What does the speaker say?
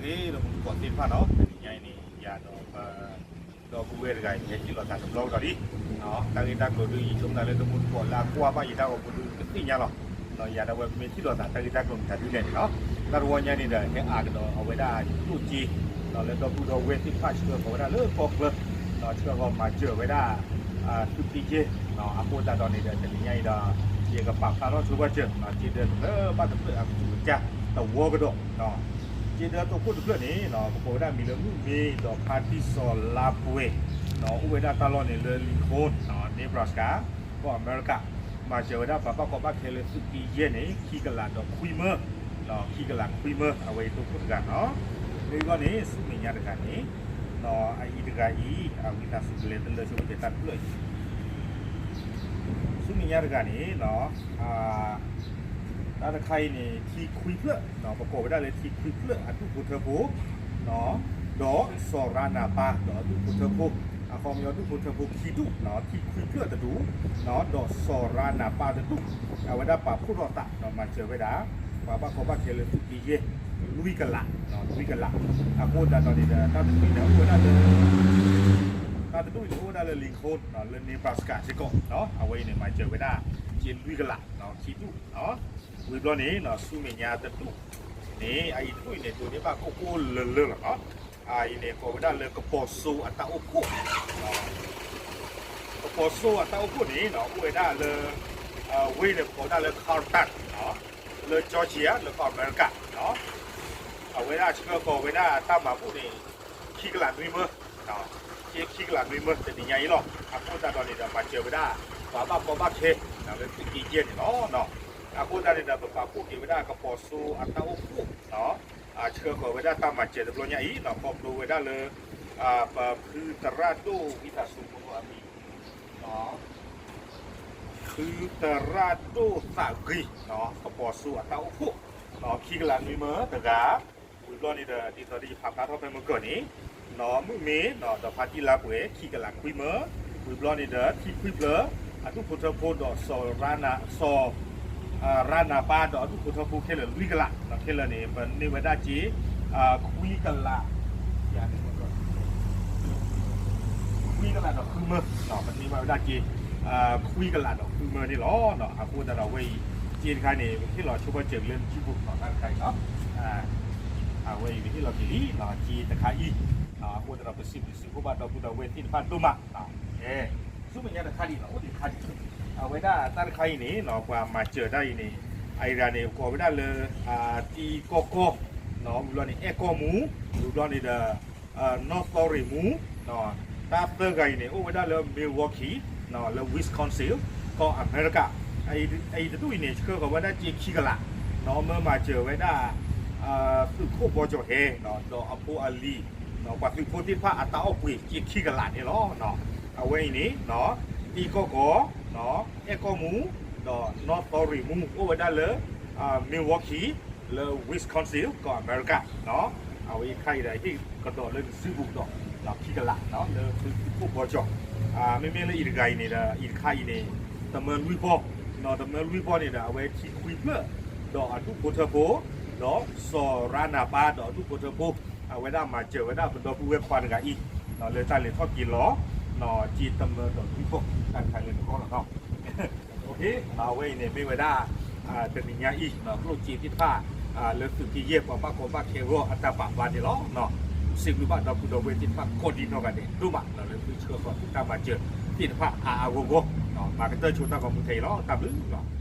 ဂ့ၤ ဒီးမူတကိးသ့ၣ်တဖၣ်နီၤ, တနံၤညါအံၤန့ၣ် ယၤဒီးပဒီပုၢ်ဝဲၢ်တဂၤအံၤ ဟဲထံၣ်လိာ်သးတဘျီကဒီးလံ. တၢ်ဂ့ၢ်တၢ်ကျိၤဒုး ယဆိကမိၣ်သးလၢတမူတကိးလၢအကွၢ်ဘၣ်ယတၢ်ဂီၤပူၤဒုး ကသ့ၣ်ညါလီၤ. ယၤဒီးဝဲပမ့ၢ်ထံၣ်လိာ်သးတၢ်ဂ့ၢ်တၢ်ကျိၤမတၤဒုလဲၣ်န့ၣ်လီၤ. တၢ်တဝီညါန့ၣ်ဒီး ဟဲအါကဒီးအဝဲဒၣ်ကျိၣ်စ့ လၢဒီပုၢ်ဒီဝဲၢ်သ့ၣ်တဖၣ်ဆှၢဃီၤဝဲဒၣ်လၢကီၢ်ချၢ, ဆှၢဃီၤမၤစၢၤဝဲဒၣ် သုးက့ယဲၢ်, အဃိသတးဒီးန့ၣ်ဒီး တနံၤညါအံၤဒီး ယကပာ်ဖျါထီၣ်ဆိပာ်စၢၤ စ့ဒၢတဖျၢၣ်ဘၣ်တဖျၢၣ်အကစူၢ်ကစၢ်တဝီကဒီး, စ့ဒၢတိခိၣ်တဖျၢၣ်န့ၣ် ပကိးဝဲဒၣ်မံၤလၢမုၢ်မ့ၢ်ဒီးဖါတံၢ်စီၤလါပှဲၤ, အိၣ်ဝဲဒၣ်တၢ်လီၢ်န့ၣ်လၢ Lincoln, Nebraska, ကီၢ်အမဲရကၤ, မၤစၢၤဝဲဒၣ်ပှၤဘၣ်ကီဘၣ်ခဲလၢသုးက့ယဲၢ်န့ၣ် ခံကလးဒီးခွံမၢ, ခံကလးခွံမၢ အဝဲအံၤတိခိၣ်တဂၤနီၤ. လၢအဂီၢ်န့ၣ် ဆူမဲာ်ညါတဂၤန့ၣ် အအံၤတဂၤအံၤ အဝံသးစူၤကလဲၤတလၢဆိပာ်စၢၤတၢ်တဖျၢၣ်အံၤ ဆူမဲာ်ညါတဂၤန့ၣ် တၢ်တခါအံၤန့ၣ် ထံခွံဖျၢၣ်, ပကိးဝဲဒၣ်လၢထံခွံဖျၢၣ်အဒူၣ်ဖိထၢဖိ, ဒီးစီၤရါနၤပၢ်ဒီးအဒူၣ်ဖိထၢဖိ, အခီပညီဒူၣ်ဖိထၢဖိခံဒူၣ်, ထံခွံဖျၢၣ်တဒူၣ်, ဒီးစီၤရါနၤပၢ်တဒူၣ်, အဝဲဒၣ်ပာ်ဖှိၣ်ထီၣ်သး ဒီးမၤစၢၤဝဲဒၣ် ပှၤဘၣ်ကီဘၣ်ခဲလၢသုးက့ယဲၢ် လွံၢ်ကလး, လွံၢ်ကလး, အဃိသတးဒီးန့ၣ်ဒီး တၢ်တဒူၣ်န့ၣ်အိၣ်ဝဲဒၣ်လၢ တၢ်တဒူၣ်အံၤန့ၣ်အိၣ်ဝဲဒၣ်လၢ Lincoln, လၢ Nebraska စ့ၢ်ကီး, အဝဲအံၤန့ၣ် မၤစၢၤဝဲဒၣ် က့လွံၢ်ကလး, ခံဒူၣ်, ဝံၤဘျီန့ၣ် ဆူမဲာ်ညါတဒူၣ်န့ၣ် အအံၤတဒူၣ်အံၤန့ၣ် ဒိးန့ၢ်ဘၣ်ကိၢ်ကိၢ်လၢလၢလီၤနီၤ, အအံၤန့ၣ် ကိးဝဲဒၣ်လၢကပီၤစိအတၢ်အိၣ်ဖှိၣ် ကပီၤစိအတၢ်အိၣ်ဖှိၣ်န့ၣ် အိၣ်ဝဲဒၣ်လၢ ဝ့ၢ်န့ၣ် ပကိးဝဲဒၣ်လၢ Carlton, လၢ Georgia လၢကီၢ်အမဲရကၤ, အဝဲဒၣ်ဆှၢဃီၤဝဲဒၣ်တၢ်မၤဘူၣ်န့ၣ် ခံကလးနွံမၢ, က့ခံကလးနွံမၢ တနံၤညါအံၤလီၤ. အဃိသတးဒီးန့ၣ်ဒီး မၤစၢၤဝဲဒၣ် ပှၤဘၣ်ကီဘၣ်ခဲ လၢသုးက့ယဲၢ်န့ၣ်လီၤ. အဃိသတးန့ၣ်ဒီး ပပာ်ဖှိၣ်က့ၤဝဲဒၣ်ကပီၤစိအတၢ်အိၣ်ဖှိၣ် ဆှၢဃီၤဝဲဒၣ်တၢ်မၤစၢၤတဘျီညါအံၤ ခီဖျိဝဲဒၣ်လၢ ပဖုသရၣ်ဒိၣ်ဝံသးစူၤဖိအမံၤ ဖုသရၣ်ဒိၣ်သးဂ့ၤ ကပီၤစိအတၢ်အိၣ်ဖှိၣ် ခံကလးနွံမၢတဂၤ, ဝံၤဘျီန့ၣ်ဒီး ဒ်သိးဒီးယဖးဖျါထီၣ်ဖဲမုၢ်ကၢၢ်န့ၣ် နီၢ်မုၣ်မ့ၢ် ဒီးဖါတံၢ်လါပှဲၤ ခံကလးခွံမၢ, ဝံၤဘျီန့ၣ်ဒီး ထံခွံဖျၢၣ် အဒူၣ်ဖိထၢဖိဒီး စီၤ ရါနၤပၢ်ဒီးအဒူၣ်ဖိထၢဖိခဲလၢာ်လွံၢ်ကလး, ခဲလၢာ်န့ၣ် ပန့ၢ်ဝဲဒၣ်က့ ခွံကလး ခွံကလးဒီးဃုမၢ, ပန့ၢ်ဘၣ်ဝဲဒၣ်က့ ခွံကလးဒီးဃုမၢန့ၣ်လီၤ. အဃိသတးဒီးအဝဲအံၤ က့တခါန့ၣ် ပဟ့ၣ်လီၤဆိပာ်စၢၤက့ၤလၢနစုပူၤ တၢ်တခါအံၤလီၤ. အဝဲအံၤပဟ့ၣ်လီၤက့ၤလံ က့တခါအံၤ, အဃိသတးဒီးပစံးဘျုးစံးဖှိၣ်ဘၣ်ဒီပုၢ်ဒီဝဲၢ်သ့ၣ်တဖၣ်ဒိၣ်မး, ဆူမဲာ်ညါတခါဒံး အိၣ်ဒံးတခါဒံး, အဝဲဒၣ်တၢ်တခါအံၤန့ၣ် ပှၤမၤစၢၤတၢ်အံၤန့ၣ် အအံၤတဂၤန့ၣ် ကိးဝဲဒၣ်လၢ တံၤကီၢ်ကီၢ်, ဝံၤဘျီန့ၣ် အဲၣ်ကီၢ်မူ, ဝံၤဘျီန့ၣ်ဒီး နီၢ်သီရ့ၣ်မူ, တၢ်သၢဂၤအံၤန့ၣ် အိၣ်ဝဲဒၣ်လၢ Milwaukee လၢ Wisconsin ကီၢ်အမဲရကၤ, အအံၤတဒူၣ်အံၤန့ၣ် ဆှၢဃီၤဝဲဒၣ်က့ခံကလး, မၢမၤစၢၤဝဲဒၣ် သုးခိၣ်ဘီကၠီၤဟဲ ဒီးအဖိအလံၤ, ပှၤသုးဖိသ့ၣ်တဖၣ်အတၢ်အီၣ်ပှ့ၤက့ခံကလးန့ၣ်လီၤ. အဝဲအံၤန့ၣ် တံၤကီၢ်ကီၢ်, အဲၣ်ကီၢ်မူ, ဒီးနီၢ်သီရ့ၣ်မူ အိၣ်ဝဲဒၣ်လၢ Milwaukee လၢ Wisconsin ကီၢ်အမဲရကၤ, အဝဲအံၤတခါအံၤဒီး ဟ့ၣ်ကဒီးလၢနစုပူၤကဒီး ခံကလး လၢသုးခိၣ်ဘီကၠီၤ, မ့မ့ၢ်လၢအံၤတဂၤအံၤန့ၣ်ဒီး အံၤတခါအံၤန့ၣ် တမၢလွံၢ်ပီၢ်, တမၢလွံၢ်ပီၢ်န့ၣ်ဒီး အဝဲထံခွံဖျၢၣ် ဒီးအဒူၣ်ဖိထၢဖိ, ဒီးစီၤရါနၤပၢ်ဒီးအဒူၣ်ဖိထၢဖိ, အဝဲဒၣ်မၤစၢၤဝဲဒၣ်ပဒီပုၢ်ဝဲၢ်ခွါတဂၤအံၤ လၢတၢ်လဲၤထီၣ်က့ၤလီၤ, က့တမၢဒီးလွံၢ်ပီၢ် တၢ်တခါလၢနဂီၢ်လီၤနီၤ. အဝဲအံၤန့ၣ်မ့ၢ်ဝဲဒၣ် တနံၤညါအံၤ ကျိၣ်စ့သ့ၣ်တဖၣ် လၢသုးက့ယဲၢ်ပှၤဘၣ်ကီဘၣ်ခဲအဂီၢ်အတၢ်ပာ်ဖျါန့ၣ်လီၤ. စံးဘျုးဘၣ်ဒီပုၢ်ဒီဝဲၢ်သ့ၣ်တဖၣ်ကိးဒံနီၢ်ဂၤဒဲးဒိၣ်မး လၢသုဆှၢဃီၤသုးတၢ်မၤစၢၤသ့ၣ်တဖၣ်အါအါဂီၢ်ဂီၢ်, မၤကတၢၢ်ဆိတၢ်ဂီၤမူခဲအံၤလီၤ. တၢ်ဘျုးလီၤ.